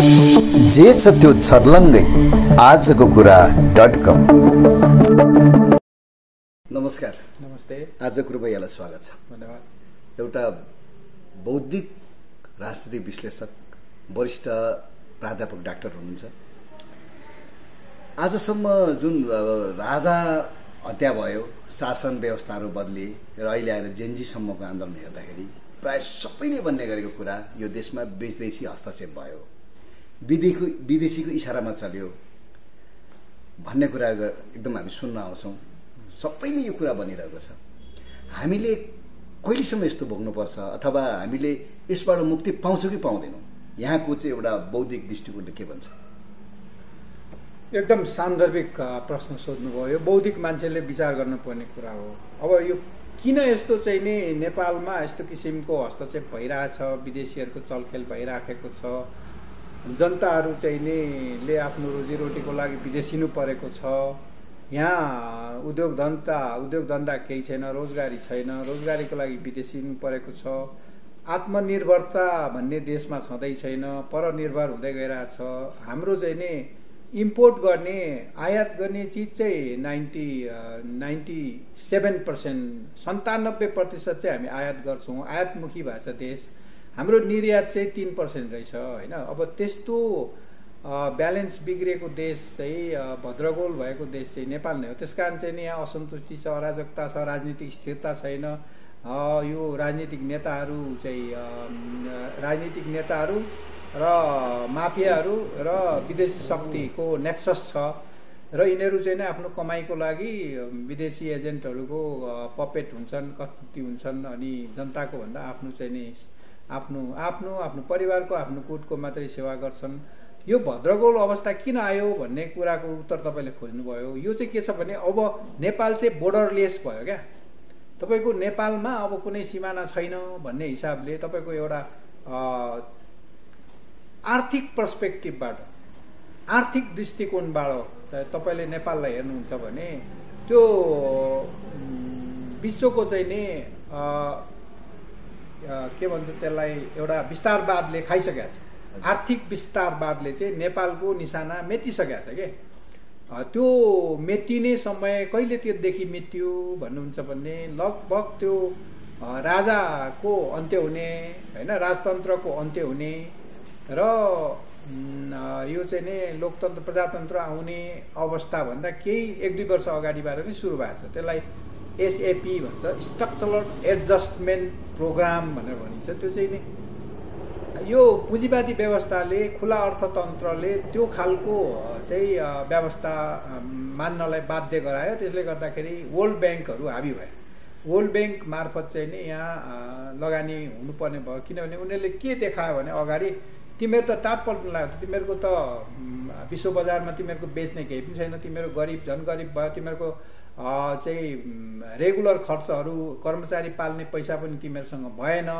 जे छ त्यो छर्लङ्गै आजको कुरा.com। नमस्कार। नमस्ते। आजको कुरा यहाँलाई स्वागत छ। धन्यवाद। एउटा बौद्धिक राजनीतिक विश्लेषक, वरिष्ठ प्राध्यापक डाक्टर हुनुहुन्छ। आजसम्म जुन राजा हत्या भयो, शासन व्यवस्थाहरू बदलिए र अहिले आएर जेनजीसम्मको आन्दोलन हेर्दाखेरि प्राय सबैले भन्ने गरेको कुरा यो देशमा विदेशी हस्तक्षेप भयो, विदेशीको इसारामा चल्यो भन्ने कुरा एकदम हामी सुन्न आउँछौँ। सबैले यो कुरा भनिरहेको छ। हामीले कहिलेसम्म यस्तो भोग्नुपर्छ अथवा हामीले यसबाट मुक्ति पाउँछौँ कि पाउँदैनौँ? यहाँको चाहिँ एउटा बौद्धिक दृष्टिकोणले के भन्छ? एकदम सान्दर्भिक प्रश्न सोध्नुभयो। यो बौद्धिक मान्छेले विचार गर्नुपर्ने कुरा हो। अब यो किन यस्तो चाहिँ नि नेपालमा यस्तो किसिमको हस्तक्षेप भइरहेछ, विदेशीहरूको चलखेल भइराखेको छ, जनताहरू चाहिँ नि ले आफ्नो रोजीरोटीको लागि विदेशिनु परेको छ, यहाँ उद्योग धन्दा केही छैन, रोजगारी छैन, रोजगारीको लागि विदेशिनु परेको छ, आत्मनिर्भरता भन्ने देशमा छँदै छैन, परनिर्भर हुँदै गइरहेछ। हाम्रो चाहिँ नि इम्पोर्ट गर्ने, आयात गर्ने चिज चाहिँ 97% चाहिँ हामी आयात गर्छौँ। आयातमुखी भएको छ देश। हाम्रो निर्यात चाहिँ 3% रहेछ होइन। अब त्यस्तो ब्यालेन्स बिग्रेको देश चाहिँ, भद्रगोल भएको देश चाहिँ नेपाल नै हो। त्यसकारण चाहिँ नि यहाँ असन्तुष्टि छ, अराजकता छ, राजनीतिक स्थिरता छैन। यो राजनीतिक नेताहरू र माफियाहरू र विदेशी शक्तिको नेक्सस छ र यिनीहरू चाहिँ नै आफ्नो कमाइको लागि विदेशी एजेन्टहरूको पपेट हुन्छन्, कठपुतली हुन्छन्। अनि जनताको भन्दा आफ्नो चाहिँ नि आफ्नो परिवारको, आफ्नो कुटको मात्रै सेवा गर्छन्। यो भद्रगोल अवस्था किन आयो भन्ने कुराको उत्तर तपाईँले खोज्नुभयो। यो चाहिँ के छ भने अब नेपाल चाहिँ बोर्डरलेस भयो क्या। तपाईँको नेपालमा अब कुनै सिमाना छैन भन्ने हिसाबले तपाईँको एउटा आर्थिक पर्सपेक्टिभबाट, आर्थिक दृष्टिकोणबाट तपाईँले नेपाललाई हेर्नुहुन्छ भने त्यो विश्वको चाहिँ नि के भन्छ त्यसलाई, एउटा विस्तारवादले खाइसकेको छ। आर्थिक विस्तारवादले चाहिँ नेपालको निशाना मेटिसकेको छ के। त्यो मेटिने समय कहिलेतिरदेखि मेटियो भन्नुहुन्छ भने लगभग त्यो राजाको अन्त्य हुने होइन, राजतन्त्रको अन्त्य हुने र यो चाहिँ नि लोकतन्त्र प्रजातन्त्र आउने अवस्थाभन्दा केही 1-2 वर्ष अगाडिबाट नै सुरु भएको छ। त्यसलाई एसएपी भन्छ, स्ट्रक्चरल एडजस्टमेन्ट प्रोग्राम भनेर भनिन्छ। त्यो चाहिँ नि यो पुँजीवादी व्यवस्थाले, खुला अर्थतन्त्रले त्यो खालको चाहिँ व्यवस्था मान्नलाई बाध्य गरायो। त्यसले गर्दाखेरि वर्ल्ड ब्याङ्कहरू हाबी भयो। वर्ल्ड ब्याङ्क मार्फत चाहिँ नि यहाँ लगानी हुनुपर्ने भयो। किनभने उनीहरूले के देखायो भने अगाडि तिमीहरू त टाप पल्ट्नु लाग्यो, तिमीहरूको त विश्व बजारमा तिमीहरूको बेच्ने केही पनि छैन, तिमीहरू गरिब झन् गरिब भयो, तिमीहरूको चाहिँ रेगुलर खर्चहरू, कर्मचारी पाल्ने पैसा पनि तिमीहरूसँग भएन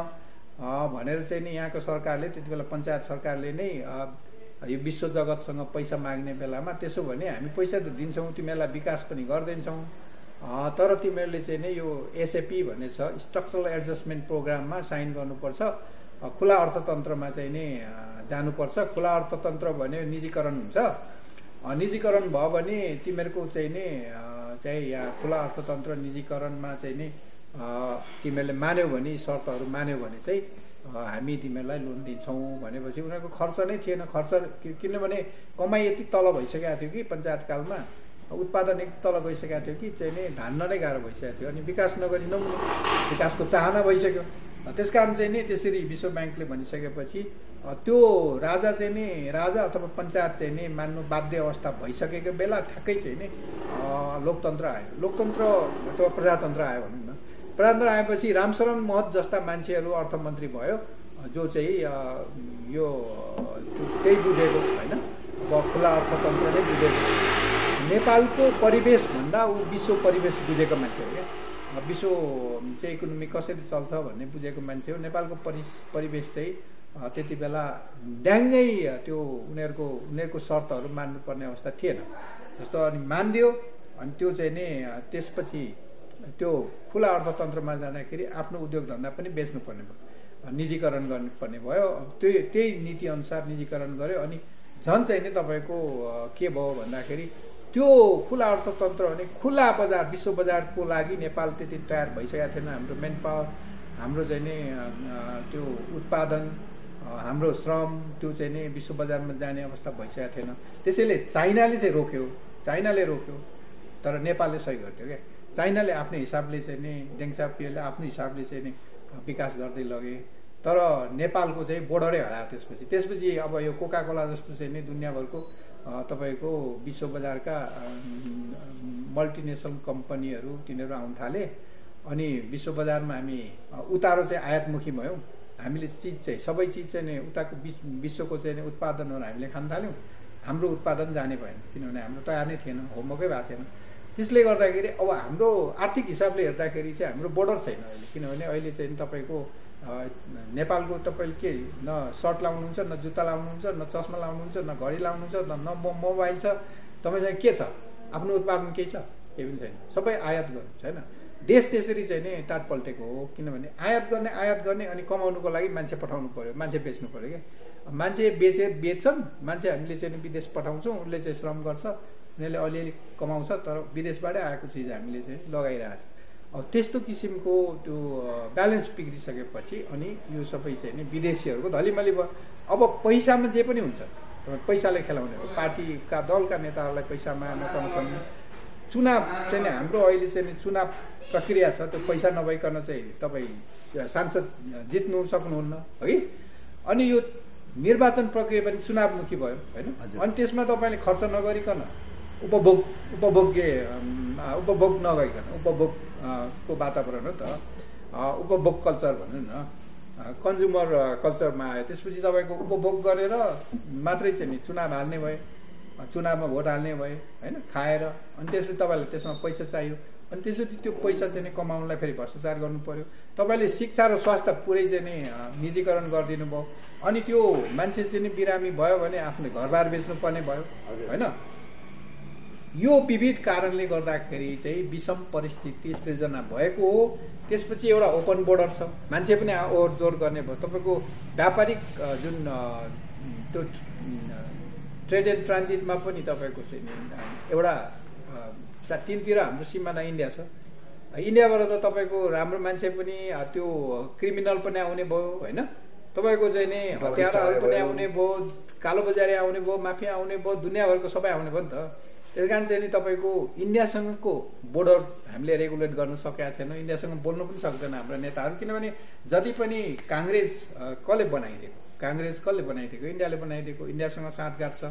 भनेर चाहिँ नि यहाँको सरकारले, त्यति बेला पञ्चायत सरकारले नै यो विश्व जगतसँग पैसा माग्ने बेलामा त्यसो भने हामी पैसा त दिन्छौँ, तिमीहरूलाई विकास पनि गरिदिन्छौँ, तर तिमीहरूले चाहिँ नि यो एसएपी भन्ने छ, स्ट्रक्चरल एडजस्टमेन्ट प्रोग्राममा साइन गर्नुपर्छ, खुला अर्थतन्त्रमा चाहिँ नि जानुपर्छ। खुला अर्थतन्त्र भने निजीकरण हुन्छ। निजीकरण भयो भने तिमीहरूको चाहिँ नि यहाँ खुला अर्थतन्त्र निजीकरणमा चाहिँ नि तिमीहरूले मान्यौ भने, शर्तहरू मान्यौ भने चाहिँ हामी तिमीहरूलाई लोन दिन्छौँ भनेपछि उनीहरूको खर्च नै थिएन। खर्च किनभने कमाइ यति तल भइसकेको थियो कि पञ्चायतकालमा, उत्पादन यति तल गइसकेको थियो कि चाहिँ नि धान्न नै गाह्रो भइसकेको थियो। अनि विकास नगरी नहुने, विकासको चाहना भइसक्यो। त्यसकारण चाहिँ नि त्यसरी विश्व ब्याङ्कले भनिसकेपछि त्यो राजा चाहिँ नि, राजा अथवा पञ्चायत चाहिँ नि मान्नु बाध्य अवस्था भइसकेको बेला ठ्याक्कै चाहिँ नि लोकतन्त्र आयो। लोकतन्त्र अथवा प्रजातन्त्र आयो भनौँ न। प्रजातन्त्र आएपछि रामशरण महत जस्ता मान्छेहरू अर्थमन्त्री भयो, जो चाहिँ यो त्यही बुझेको होइन, अब खुला अर्थतन्त्र नै बुझेको। नेपालको परिवेशभन्दा ऊ विश्व परिवेश बुझेको मान्छे हो क्या। विश्व चाहिँ इकोनोमी कसरी चल्छ भन्ने बुझेको मान्छे हो। नेपालको परिवेश चाहिँ त्यति बेला ड्याङ्गै त्यो उनीहरूको शर्तहरू मान्नुपर्ने अवस्था थिएन। जस्तो अनि मानिदियो, अनि त्यो चाहिँ नि त्यसपछि त्यो खुला अर्थतन्त्रमा जाँदाखेरि आफ्नो उद्योग धन्दा पनि बेच्नुपर्ने भयो। निजीकरण गर्नुपर्ने भयो। त्यही नीतिअनुसार निजीकरण गर्यो। अनि झन् चाहिँ नि तपाईँको के भयो भन्दाखेरि त्यो खुला अर्थतन्त्र भने खुला बजार, विश्व बजारको लागि नेपाल त्यति तयार भइसकेको थिएन। हाम्रो मेन पावर, हाम्रो चाहिँ नि त्यो उत्पादन, हाम्रो श्रम त्यो चाहिँ नि विश्व बजारमा जाने अवस्था भइसकेको थिएन। त्यसैले चाइनाले चाहिँ रोक्यो, तर नेपालले सही गर्थ्यो क्या। चाइनाले आफ्नो हिसाबले चाहिँ नि डेङ साओपियोले आफ्नो हिसाबले चाहिँ नि विकास गर्दै लगे, तर नेपालको चाहिँ बोर्डरै हरायो त्यसपछि अब यो कोका कोला जस्तो चाहिँ नि दुनियाँभरको तपाईँको विश्व बजारका मल्टिनेसनल कम्पनीहरू तिनीहरू आउन थाले। अनि विश्व बजारमा हामी उतारो चाहिँ आयातमुखी भयौँ। हामीले चिज चाहिँ सबै चिज चाहिँ नि उताको विश्वको चाहिँ नि उत्पादनहरू हामीले खान थाल्यौँ। हाम्रो उत्पादन जाने भएन, किनभने हाम्रो तयार नै थिएन, होमवर्कै भएको थिएन। त्यसले गर्दाखेरि अब हाम्रो आर्थिक हिसाबले हेर्दाखेरि चाहिँ हाम्रो बोर्डर छैन अहिले। किनभने अहिले चाहिँ तपाईँको नेपालको तपाईँले के न सर्ट लाउनुहुन्छ, न जुत्ता लाउनुहुन्छ, न चस्मा लाउनुहुन्छ, न घडी लाउनुहुन्छ, न मोबाइल छ। तपाईँसँग के छ? आफ्नो उत्पादन केही छ? केही पनि छैन, सबै आयात गर्नु छैन। देश त्यसरी चाहिँ नि टाट पल्टेको हो। किनभने आयात गर्ने अनि कमाउनुको लागि मान्छे पठाउनु पऱ्यो, मान्छे बेच्नु पऱ्यो क्या। मान्छे बेच्छन्, मान्छे हामीले चाहिँ विदेश पठाउँछौँ, उसले चाहिँ श्रम गर्छ, उनीहरूले अलिअलि कमाउँछ, तर विदेशबाटै आएको चिज हामीले चाहिँ लगाइरहेको छ। अब त्यस्तो किसिमको त्यो ब्यालेन्स बिग्रिसकेपछि अनि यो सबै चाहिँ नि विदेशीहरूको धलिमली भयो। अब पैसामा जे पनि हुन्छ, तपाईँ पैसाले खेलाउने हो। पार्टीका दलका नेताहरूलाई पैसामा नचाउँछन्। चुनाव चाहिँ हाम्रो अहिले चाहिँ नि चुनाव प्रक्रिया छ, त्यो पैसा नभइकन चाहिँ तपाईँ सांसद जित्नु सक्नुहुन्न है। अनि यो निर्वाचन प्रक्रिया पनि चुनावमुखी भयो होइन। अनि त्यसमा तपाईँले खर्च नगरिकन उपभोग नगरिकन उपभोगको वातावरण हो त, उपभोग कल्चर भनौँ न, कन्ज्युमर कल्चरमा आयो। त्यसपछि तपाईँको उपभोग गरेर मात्रै चाहिँ नि चुनाव हाल्ने भए, चुनावमा भोट हाल्ने भए होइन, खाएर। अनि त्यसपछि तपाईँलाई त्यसमा पैसा चाहियो। अनि त्यसपछि त्यो पैसा चाहिँ नि कमाउनलाई फेरि भ्रष्टाचार गर्नु पर्यो। तपाईँले शिक्षा र स्वास्थ्य पुरै चाहिँ नि निजीकरण गरिदिनु भयो। अनि त्यो मान्छे चाहिँ नि बिरामी भयो भने आफ्नो घरबार बेच्नुपर्ने भयो होइन। यो विविध कारणले गर्दाखेरि चाहिँ विषम परिस्थिति सृजना भएको हो। त्यसपछि एउटा ओपन बोर्डर छ, मान्छे पनि ओहोरदोहोर गर्ने भयो। तपाईँको व्यापारिक जुन त्यो ट्रेड एन्ड ट्रान्जिटमा पनि तपाईँको चाहिँ एउटा तिनतिर हाम्रो सिमाना इन्डिया छ। इन्डियाबाट त तपाईँको राम्रो मान्छे पनि त्यो क्रिमिनल पनि आउने भयो होइन। तपाईँको चाहिँ नि हतियारहरू पनि आउने भयो, कालो बजारी आउने भयो, माफिया आउने भयो, दुनियाँभरको सबै आउने भयो नि त। त्यस कारण चाहिँ नि तपाईँको इन्डियासँगको बोर्डर हामीले रेगुलेट गर्न सकेका छैनौँ। इन्डियासँग बोल्नु पनि सक्दैन हाम्रा नेताहरू। किनभने जति पनि काङ्ग्रेस कसले बनाइदिएको, इन्डियाले बनाइदिएको। इन्डियासँग साँठगाँठ छ।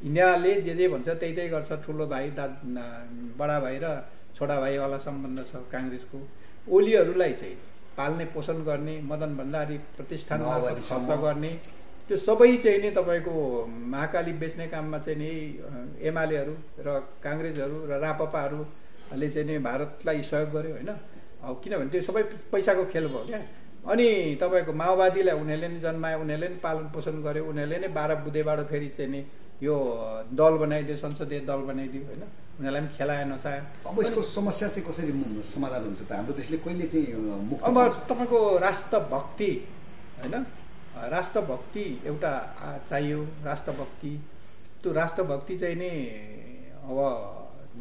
इन्डियाले जे भन्छ त्यही गर्छ। ठुलो भाइ बडा भाइ र छोटा भाइवाला सम्बन्ध छ काङ्ग्रेसको। ओलीहरूलाई चाहिँ पाल्ने पोषण गर्ने, मदन भण्डारी प्रतिष्ठानमा खर्च गर्ने, त्यो सबै चाहिँ नि तपाईँको महाकाली बेच्ने काममा चाहिँ नि एमालेहरू र काङ्ग्रेसहरू र राप्रपाहरूले चाहिँ नि भारतलाई सहयोग गर्यो होइन। अब किनभने त्यो सबै पैसाको खेल भयो क्या। अनि तपाईँको माओवादीलाई उनीहरूले नि जन्मायो, उनीहरूले नि पालन पोषण गर्यो, उनीहरूले नै 12 बुधेबाट फेरि चाहिँ नि यो दल बनाइदियो, संसदीय दल बनाइदियो होइन। उनीहरूलाई पनि खेलायो नचायो। अब यसको समस्या चाहिँ कसरी समाधान हुन्छ त? हाम्रो देशले कहिले चाहिँ मुक्त? अब तपाईँको राष्ट्रभक्ति होइन, राष्ट्रभक्ति एउटा चाहियो। राष्ट्रभक्ति, त्यो राष्ट्रभक्ति चाहिँ नि अब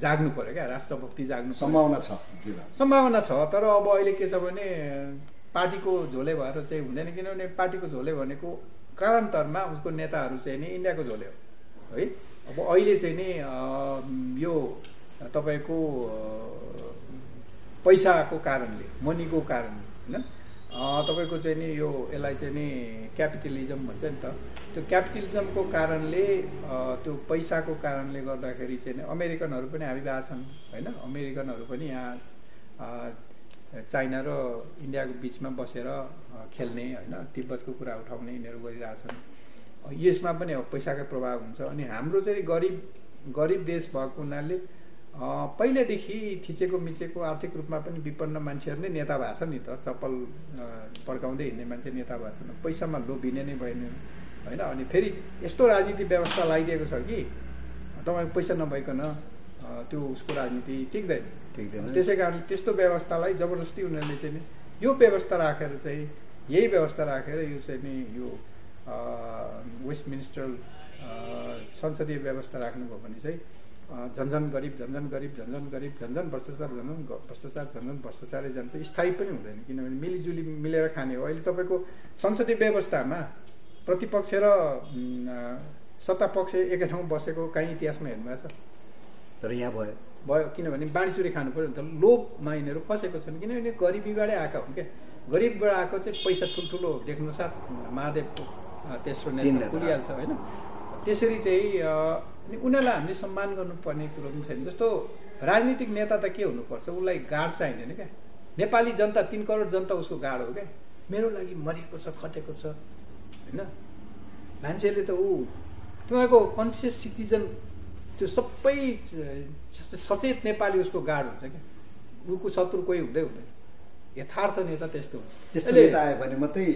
जाग्नु पर्यो क्या। राष्ट्रभक्ति जाग्नु सम्भावना छ, तर अब अहिले के छ भने पार्टीको झोले भएर चाहिँ हुँदैन। किनभने पार्टीको झोले भनेको कालान्तरमा उसको नेताहरू चाहिँ नि इन्डियाको झोले हो है। अब अहिले चाहिँ नि यो तपाईँको पैसाको कारणले, मनीको कारणले होइन, तपाईँको चाहिँ नि यो यसलाई चाहिँ नि क्यापिटलिजम भन्छ नि त। त्यो क्यापिटलिजमको कारणले, त्यो पैसाको कारणले गर्दाखेरि चाहिँ नि अमेरिकनहरू पनि आइरहेको छन् होइन। अमेरिकनहरू पनि यहाँ चाइना र इन्डियाको बिचमा बसेर खेल्ने होइन, तिब्बतको कुरा उठाउने यिनीहरू गरिरहेछन्। यसमा पनि अब पैसाकै प्रभाव हुन्छ। अनि हाम्रो चाहिँ गरिब देश भएको हुनाले पहिलेदेखि थिचेको मिचेको आर्थिक रूपमा पनि विपन्न मान्छेहरू नै नेता भएको छ नि त। चप्पल पड्काउँदै हिँड्ने मान्छे नेता भएको छैन, पैसामा लोभिने नै भएन होइन। अनि फेरि यस्तो राजनीति व्यवस्था लगाइदिएको छ कि तपाईँको पैसा नभइकन त्यो उसको राजनीति टिक्दैन। त्यसै कारण त्यस्तो व्यवस्थालाई जबरजस्ती उनीहरूले चाहिँ यो व्यवस्था राखेर चाहिँ यही व्यवस्था राखेर यो चाहिँ नि यो वेस्टमिन्स्टर संसदीय व्यवस्था राख्नुभयो भने चाहिँ झन्झन गरिब झन्झन भ्रष्टाचारै जान्छ, स्थायी पनि हुँदैन। किनभने मिलिजुली मिलेर खाने हो। अहिले तपाईँको संसदीय व्यवस्थामा प्रतिपक्ष र सत्तापक्ष एकै ठाउँ बसेको कहीँ इतिहासमा हेर्नुभएको छ? तर यहाँ भयो। किनभने बाँडीचुरी खानु पऱ्यो नि त, लोभमा यिनीहरू फसेको छन्। किनभने गरिबीबाटै आएका हुन् क्या। गरिबबाट आएको चाहिँ पैसा ठुल्ठुलो देख्नु साथ महादेवको तेस्रो नेता पुगिहाल्छ होइन। त्यसरी चाहिँ उनीहरूलाई हामीले सम्मान गर्नुपर्ने कुरो पनि छैन। जस्तो राजनीतिक नेता त के हुनुपर्छ, उसलाई गाड चाहिँदैन क्या। नेपाली जनता 3 करोड जनता उसको गाड हो क्या। मेरो लागि मरेको छ, खटेको छ होइन। मान्छेले त तिमीहरूको कन्सियस सिटिजन त्यो सबै सचेत नेपाली उसको गाड हुन्छ क्या। उसको शत्रु कोही हुँदैन। यथार्थ नेता त्यस्तो हुन्छ। त्यस्तो नेता आयो भने मात्रै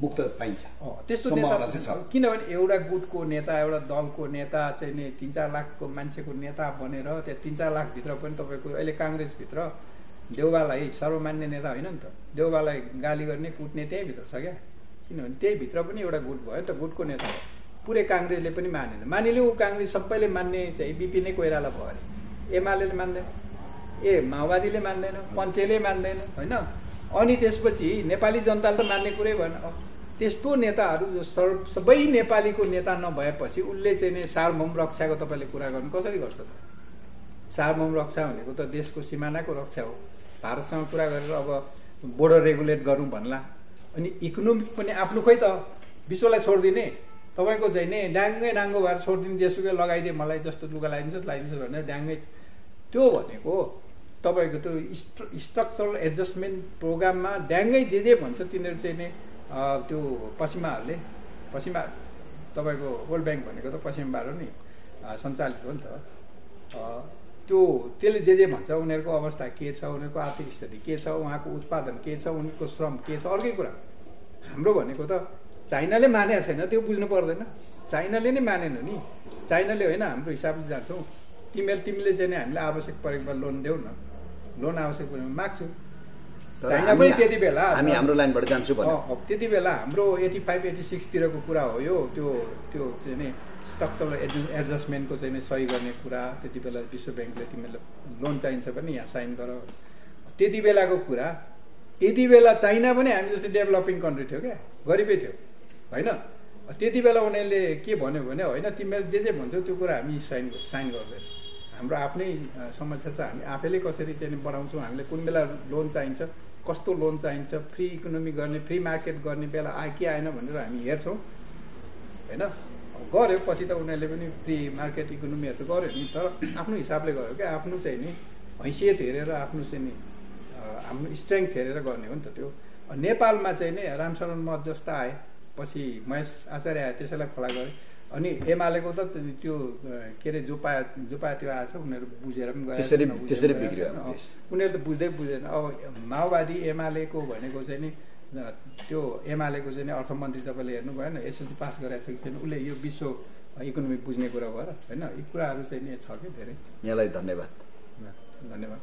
मुक्त पाइन्छ। त्यस्तो नेता किनभने एउटा गुटको नेता, एउटा दलको नेता चाहिँ नि 3-4 लाखको मान्छेको नेता बनेर त्यहाँ 3-4 लाखभित्र पनि तपाईँको अहिले काङ्ग्रेसभित्र देउबालाई सर्वमान्य नेता होइन नि त। देउबालाई गाली गर्ने कुट्ने त्यहीँभित्र छ क्या। किनभने त्यहीभित्र पनि एउटा गुट भयो नि त, गुटको नेता हो। पुरै काङ्ग्रेसले पनि मानेन। मानिले ऊ काङ्ग्रेस सबैले मान्ने चाहिँ बिपी नै कोइराला भयो अरे। एमाले मान्दैन, माओवादीले मान्दैन, पञ्चेले मान्दैन होइन। अनि त्यसपछि नेपाली जनताले त मान्ने कुरै भएन। त्यस्तो नेताहरू जो सबै नेपालीको नेता नभएपछि उसले चाहिँ नि सार्वभौम रक्षाको तपाईँले कुरा गर्नु कसरी गर्छ त? सार्वभौम रक्षा भनेको त देशको सिमानाको रक्षा हो। भारतसँग कुरा गरेर अब बोर्डर रेगुलेट गरौँ भन्ला। अनि इकोनोमिक पनि आफ्नो खोइ त विश्वलाई छोडिदिने, तपाईँको चाहिँ नि डाङ्गो भएर छोडिदिने, जेसुकै लगाइदिए मलाई जस्तो लुगा लगाइदिन्छ भनेर डाङ्गै। त्यो भनेको तपाईँको त्यो स्ट्रक्चरल एडजस्टमेन्ट प्रोग्राममा ड्याङ्गै जे भन्छ तिनीहरू चाहिँ नि त्यो पश्चिमाहरूले तपाईँको वर्ल्ड ब्याङ्क भनेको त पश्चिमबाट नि सञ्चालित हो नि त। त्यसले जे भन्छ उनीहरूको अवस्था के छ, उनीहरूको आर्थिक स्थिति के छ, उहाँको उत्पादन के छ, उनीहरूको श्रम के छ, अर्कै कुरा। हाम्रो भनेको त चाइनाले मानेको छैन, त्यो बुझ्नु पर्दैन। चाइनाले नै मानेन नि। चाइनाले होइन हाम्रो हिसाबले जान्छौँ। तिमीले चाहिँ नि हामीलाई आवश्यक परेकोमा लोन देऊ न, लोन आवश्यक परेमा माग्छु। चाइना पनि त्यति बेला हामी हाम्रो लाइनबाट जान्छु भने त्यति बेला हाम्रो 85-86 तिरको कुरा हो यो। त्यो चाहिँ नि स्ट्रक्चरल एडजस्टमेन्टको चाहिँ नि सही गर्ने कुरा। त्यति बेला विश्व ब्याङ्कले तिमीलाई लोन चाहिन्छ भने यहाँ साइन गर, त्यति बेलाको कुरा। त्यति बेला चाइना पनि हामी जस्तै डेभलपिङ कन्ट्री थियो क्या, गरिबै थियो होइन। त्यति बेला उनीहरूले के भन्यो भने होइन तिमीले जे भन्छौ त्यो कुरा हामी साइन गर्दैन। हाम्रो आफ्नै समस्या छ, हामी आफैले कसरी चाहिँ बढाउँछौँ, हामीले कुन बेला लोन चाहिन्छ, कस्तो लोन चाहिन्छ, फ्री इकोनोमी गर्ने, फ्री मार्केट गर्ने बेला आयो कि आएन भनेर हामी हेर्छौँ होइन। गऱ्यो पछि त उनीहरूले पनि फ्री मार्केट इकोनोमीहरू त गऱ्यो नि, तर आफ्नो हिसाबले गऱ्यो क्या। आफ्नो चाहिँ नि हैसियत हेरेर, आफ्नो चाहिँ नि आफ्नो स्ट्रेङ्थ हेरेर गर्ने हो नि त त्यो। नेपालमा चाहिँ नि रामशरण महत जस्ता आए, पछि महेश आचार्य आयो, त्यसैलाई खोला गरे। अनि एमालेको त त्यो के अरे जोपा त्यो आएछ, उनीहरू बुझेर पनि गए, त्यसरी बिग्रियो उनीहरू त बुझ्दैन। अब माओवादी एमालेको भनेको चाहिँ नि त्यो एमालेको चाहिँ नि अर्थमन्त्री तपाईँले हेर्नु भएन, एसएलसी पास गरेको छ कि छैन, उसले यो विश्व इकोनोमी बुझ्ने कुरा भएर होइन। यी कुराहरू चाहिँ नि छ कि धेरै। यहाँलाई धन्यवाद। धन्यवाद।